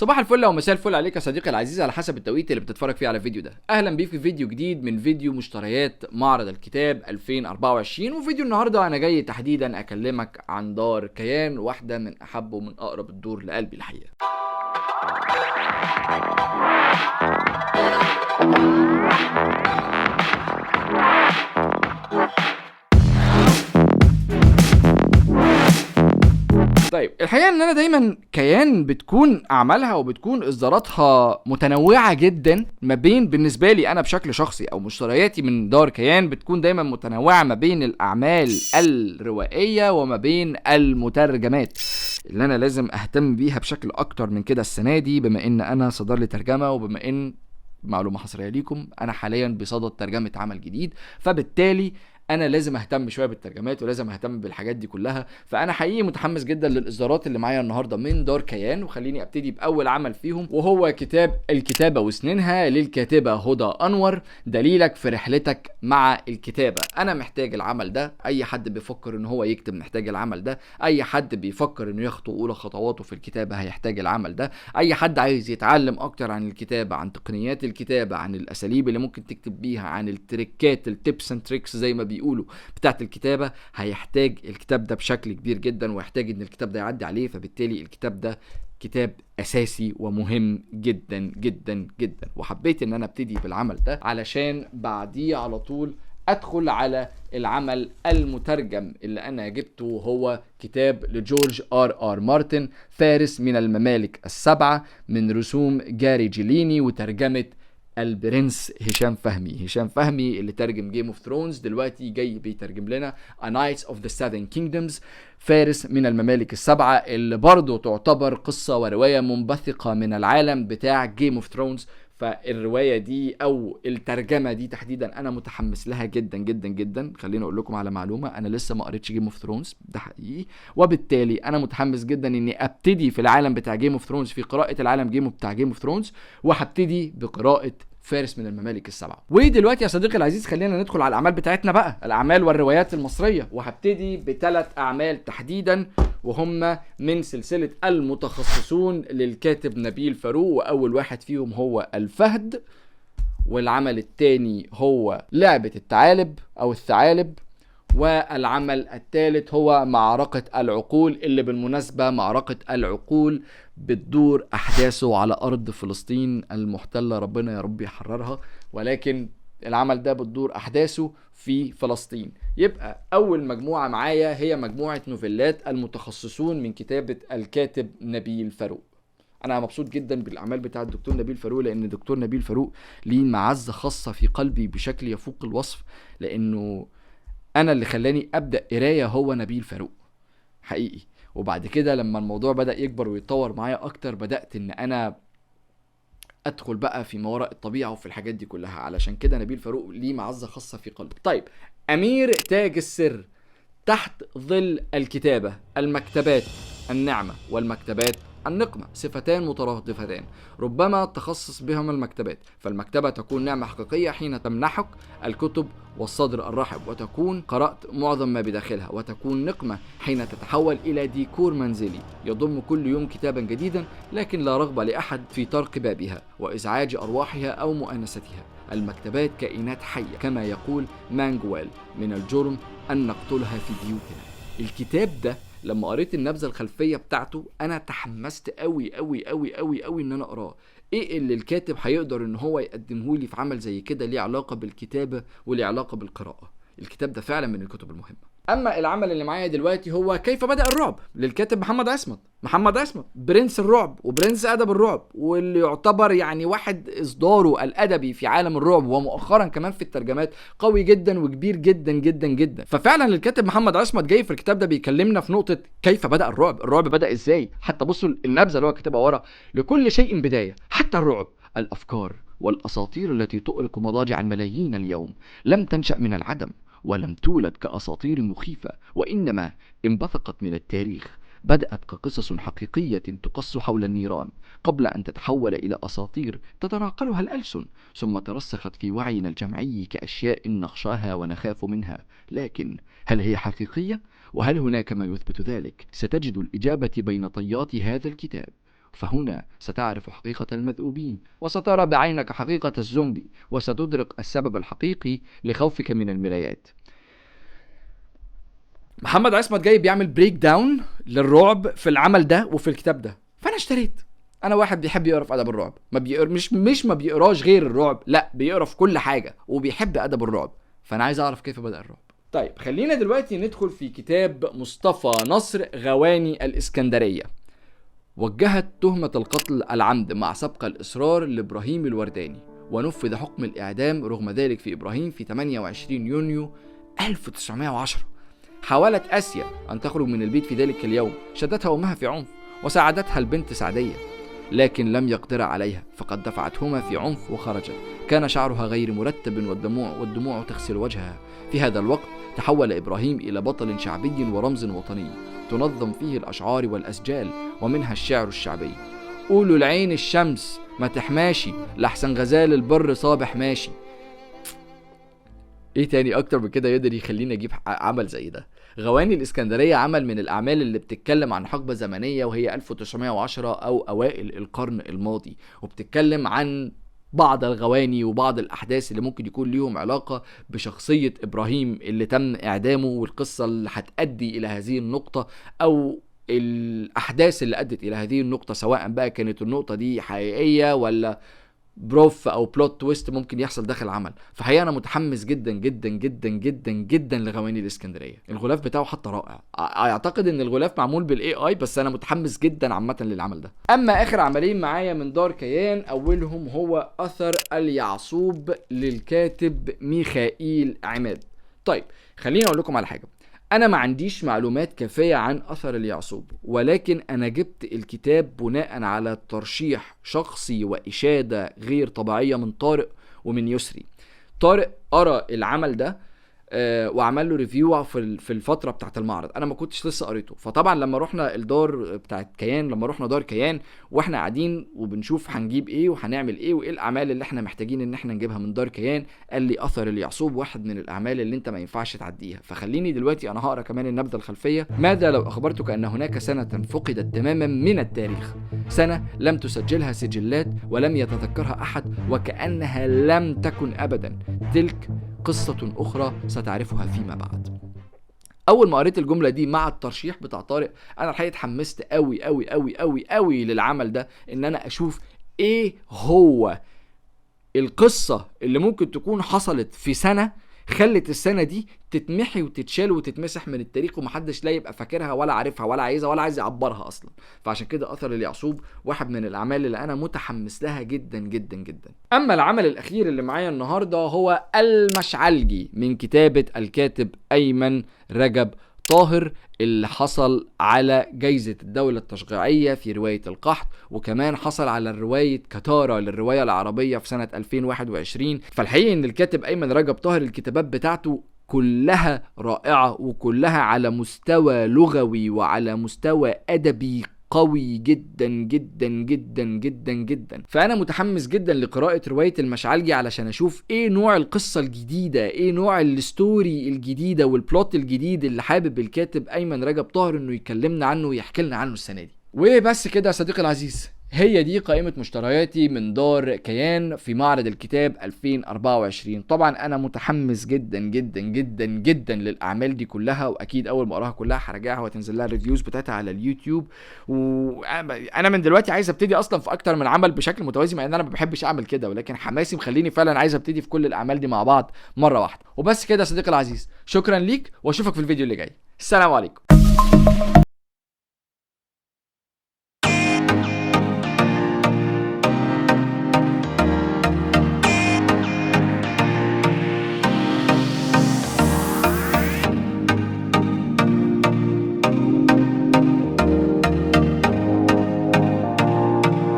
صباح الفل ومساء الفل عليك يا صديقي العزيز، على حسب التوقيت اللي بتتفرج فيه على الفيديو ده. اهلا بيك في فيديو جديد من فيديو مشتريات معرض الكتاب 2024. وفيديو النهارده انا جاي تحديدا اكلمك عن دار كيان، واحدة من احب ومن اقرب الدور لقلبي الحقيقة. طيب الحقيقة ان انا دايما كيان بتكون اعمالها وبتكون اصداراتها متنوعة جدا، ما بين بالنسبة لي انا بشكل شخصي او مشترياتي من دار كيان بتكون دايما متنوعة ما بين الاعمال الروائيه وما بين المترجمات اللي انا لازم اهتم بيها بشكل اكتر من كده السنة دي، بما ان انا صدر لي ترجمه، وبما ان معلومة حصرية ليكم انا حاليا بصدد ترجمه عمل جديد، فبالتالي انا لازم اهتم شوية بالترجمات ولازم اهتم بالحاجات دي كلها. فانا حقيقي متحمس جدا للاصدارات اللي معايا النهارده من دار كيان، وخليني ابتدي باول عمل فيهم وهو كتاب الكتابة وسنينها للكاتبه هدى انور، دليلك في رحلتك مع الكتابة. انا محتاج العمل ده، اي حد بيفكر ان هو يكتب محتاج العمل ده، اي حد بيفكر انه يخطو اولى خطواته في الكتابة هيحتاج العمل ده، اي حد عايز يتعلم اكتر عن الكتابة، عن تقنيات الكتابة، عن الاساليب اللي ممكن تكتب بيها، عن التريكات، ال tips and tricks زي ما بيقولوا بتاعت الكتابة، هيحتاج الكتاب ده بشكل كبير جدا، ويحتاج ان الكتاب ده يعدي عليه. فبالتالي الكتاب ده كتاب اساسي ومهم جدا جدا جدا، وحبيت ان انا ابتدي بالعمل ده علشان بعديه على طول ادخل على العمل المترجم اللي انا جبته، هو كتاب لجورج آر آر مارتن، فارس من الممالك السبعة، من رسوم جاري جيليني وترجمة البرنس هشام فهمي. هشام فهمي اللي ترجم Game of Thrones دلوقتي جاي بيترجم لنا A Knight of the Seven Kingdoms، فارس من الممالك السبعة، اللي برضه تعتبر قصة ورواية منبثقة من العالم بتاع Game of Thrones. فالرواية دي أو الترجمة دي تحديدا أنا متحمس لها جدا جدا جدا. خليني أقول لكم على معلومة، أنا لسه ما قريتش Game of Thrones، ده حقيقي، وبالتالي أنا متحمس جدا إني أبتدي في العالم بتاع Game of Thrones، في قراءة العالم بتاع Game of Thrones، وهبتدي بقراءة فارس من الممالك السبعة. ودلوقتي يا صديقي العزيز خلينا ندخل على الأعمال بتاعتنا بقى، الأعمال والروايات المصرية، وهبتدي بثلاث أعمال تحديدا وهم من سلسلة المتخصصون للكاتب نبيل فاروق. وأول واحد فيهم هو الفهد، والعمل الثاني هو لعبة الثعالب أو الثعالب، والعمل الثالث هو معركة العقول، اللي بالمناسبة معركة العقول بتدور أحداثه على أرض فلسطين المحتلة، ربنا يا رب يحررها، ولكن العمل ده بتدور أحداثه في فلسطين. يبقى أول مجموعة معايا هي مجموعة نوفيلات المتخصصون من كتابة الكاتب نبيل فاروق. أنا مبسوط جدا بالأعمال بتاعة الدكتور نبيل فاروق، لأن الدكتور نبيل فاروق ليه معزة خاصة في قلبي بشكل يفوق الوصف، لأنه أنا اللي خلاني أبدأ قراية هو نبيل فاروق حقيقي. وبعد كده لما الموضوع بدأ يكبر ويتطور معايا أكتر، بدأت إن أنا أدخل بقى في ما وراء الطبيعة وفي الحاجات دي كلها، علشان كده نبيل فاروق ليه معزة خاصة في قلبي. طيب، أمير تاج السر، تحت ظل الكتابة، المكتبات النعمة والمكتبات النقمة، صفتان مترادفتان ربما تخصص بهما المكتبات. فالمكتبة تكون نعمة حقيقية حين تمنحك الكتب والصدر الرحب وتكون قرأت معظم ما بداخلها، وتكون نقمة حين تتحول إلى ديكور منزلي يضم كل يوم كتابا جديدا، لكن لا رغبة لأحد في طرق بابها وإزعاج أرواحها أو مؤانستها. المكتبات كائنات حية كما يقول مانجويل، من الجرم أن نقتلها في بيوتنا. الكتاب ده لما قريت النبذة الخلفية بتاعته أنا تحمست قوي قوي قوي قوي قوي إن أنا أقراه. إيه اللي الكاتب هيقدر إن هو يقدمه لي في عمل زي كده ليه علاقة بالكتابة وليه علاقة بالقراءة؟ الكتاب ده فعلا من الكتب المهمة. أما العمل اللي معايا دلوقتي هو كيف بدأ الرعب للكاتب محمد عصمت. محمد عصمت برنس الرعب وبرنس أدب الرعب، واللي يعتبر يعني واحد إصداره الأدبي في عالم الرعب ومؤخرا كمان في الترجمات قوي جدا وكبير جدا جدا جدا. ففعلا الكاتب محمد عصمت جاي في الكتاب ده بيكلمنا في نقطة كيف بدأ الرعب، الرعب بدأ إزاي. حتى بصوا النبذة اللي هو كاتبها ورا، لكل شيء بداية حتى الرعب. الأفكار والأساطير التي تؤرق مضاجع الملايين اليوم لم تنشأ من العدم ولم تولد كأساطير مخيفة، وإنما انبثقت من التاريخ. بدأت كقصص حقيقية تقص حول النيران قبل أن تتحول إلى أساطير تتناقلها الألسن، ثم ترسخت في وعينا الجمعي كأشياء نخشاها ونخاف منها. لكن هل هي حقيقية؟ وهل هناك ما يثبت ذلك؟ ستجد الإجابة بين طيات هذا الكتاب. فهنا ستعرف حقيقة المذؤوبين، وسترى بعينك حقيقة الزومبي، وستدرك السبب الحقيقي لخوفك من المرايات. محمد عصمت جاي بيعمل breakdown للرعب في العمل ده وفي الكتاب ده، فانا اشتريت. انا واحد بيحب يقرا في ادب الرعب، ما بيقرا مش ما بيقراش غير الرعب، لا بيقرا في كل حاجة وبيحب ادب الرعب، فانا عايز اعرف كيف بدا الرعب. طيب خلينا دلوقتي ندخل في كتاب مصطفى نصر غواني الاسكندرية. وجهت تهمه القتل العمد مع سبق الاصرار لابراهيم الورداني، ونفذ حكم الاعدام رغم ذلك في ابراهيم في 28 يونيو 1910. حاولت آسيا أن تخرج من البيت في ذلك اليوم، شدتها أمها في عنف وساعدتها البنت سعدية، لكن لم يقدر عليها فقد دفعتهما في عنف وخرجت. كان شعرها غير مرتب والدموع تغسل وجهها. في هذا الوقت تحول إبراهيم إلى بطل شعبي ورمز وطني تنظم فيه الأشعار والأسجال، ومنها الشعر الشعبي. قولوا العين الشمس ما تحماشي، لحسن غزال البر صابح ماشي. ايه تاني اكتر من كده يقدر يخليني اجيب عمل زي ده؟ غواني الاسكندرية عمل من الاعمال اللي بتتكلم عن حقبة زمنية وهي 1910 او اوائل القرن الماضي، وبتتكلم عن بعض الغواني وبعض الاحداث اللي ممكن يكون ليهم علاقة بشخصية ابراهيم اللي تم اعدامه، والقصه اللي هتؤدي الى هذه النقطة او الاحداث اللي ادت الى هذه النقطة، سواء بقى كانت النقطة دي حقيقية ولا بروف او plot twist ممكن يحصل داخل العمل. فحقيقة انا متحمس جدا جدا جدا جدا جدا لغواني الاسكندرية. الغلاف بتاعه حتى رائع، اعتقد ان الغلاف معمول بال AI، بس انا متحمس جدا عامة للعمل ده. اما اخر عملين معايا من دار كيان، اولهم هو اثر اليعصوب للكاتب ميخائيل عماد. طيب خليني اقول لكم على حاجة، انا ما عنديش معلومات كافية عن اثر اليعصوب، ولكن انا جبت الكتاب بناء على ترشيح شخصي واشادة غير طبيعية من طارق ومن يسري. طارق قرأ العمل ده وعمل له review في الفترة بتاعت المعرض، انا ما كنتش لسه قريته. فطبعا لما رحنا الدار بتاعت كيان، لما رحنا دار كيان واحنا قاعدين وبنشوف هنجيب ايه وهنعمل ايه وايه الاعمال اللي احنا محتاجين ان احنا نجيبها من دار كيان، قال لي اثر اليعصوب واحد من الاعمال اللي انت ما ينفعش تعديها. فخليني دلوقتي انا هقرا كمان النبذه الخلفية. ماذا لو اخبرتك ان هناك سنة فقدت تماما من التاريخ، سنة لم تسجلها سجلات ولم يتذكرها احد وكانها لم تكن ابدا، تلك قصة أخرى ستعرفها فيما بعد. أول ما قريت الجملة دي مع الترشيح بتاع طارق، أنا الحقيقة اتحمست أوي أوي أوي أوي أوي للعمل ده، إن أنا أشوف إيه هو القصة اللي ممكن تكون حصلت في سنة خلت السنة دي تتمحي وتتشال وتتمسح من التاريخ ومحدش لا يبقى فاكرها ولا عارفها ولا عايزها ولا عايز يعبرها أصلا. فعشان كده أثر اليعصوب واحد من الأعمال اللي أنا متحمس لها جدا جدا جدا. أما العمل الأخير اللي معايا النهاردة هو المشعلجي من كتابة الكاتب أيمن رجب طاهر، اللي حصل على جايزة الدولة التشجيعية في رواية القحط، وكمان حصل على رواية كتارة للرواية العربية في سنة 2021. فالحقيقة ان الكاتب أيمن رجب طاهر الكتابات بتاعته كلها رائعة وكلها على مستوى لغوي وعلى مستوى أدبي قوي جدا جدا جدا جدا جدا. فأنا متحمس جدا لقراءة رواية المشعلجي علشان أشوف إيه نوع القصة الجديدة، إيه نوع ال story الجديدة وال plot الجديد اللي حابب الكاتب أيمن رجب طاهر إنه يكلمنا عنه ويحكي لنا عنه السنة دي. وبس كده يا صديقي العزيز، هي دي قائمة مشترياتي من دار كيان في معرض الكتاب 2024. طبعا انا متحمس جدا جدا جدا جدا للاعمال دي كلها، واكيد اول ما اقراها كلها هراجعها وتنزل لها ال reviews بتاعتها على اليوتيوب. وانا من دلوقتي عايز ابتدي اصلا في اكتر من عمل بشكل متوازي، مع ان انا ما بحبش اعمل كده، ولكن حماسي مخليني فعلا عايز ابتدي في كل الاعمال دي مع بعض مرة واحدة. وبس كده يا صديقي العزيز، شكرا ليك واشوفك في الفيديو اللي جاي. السلام عليكم.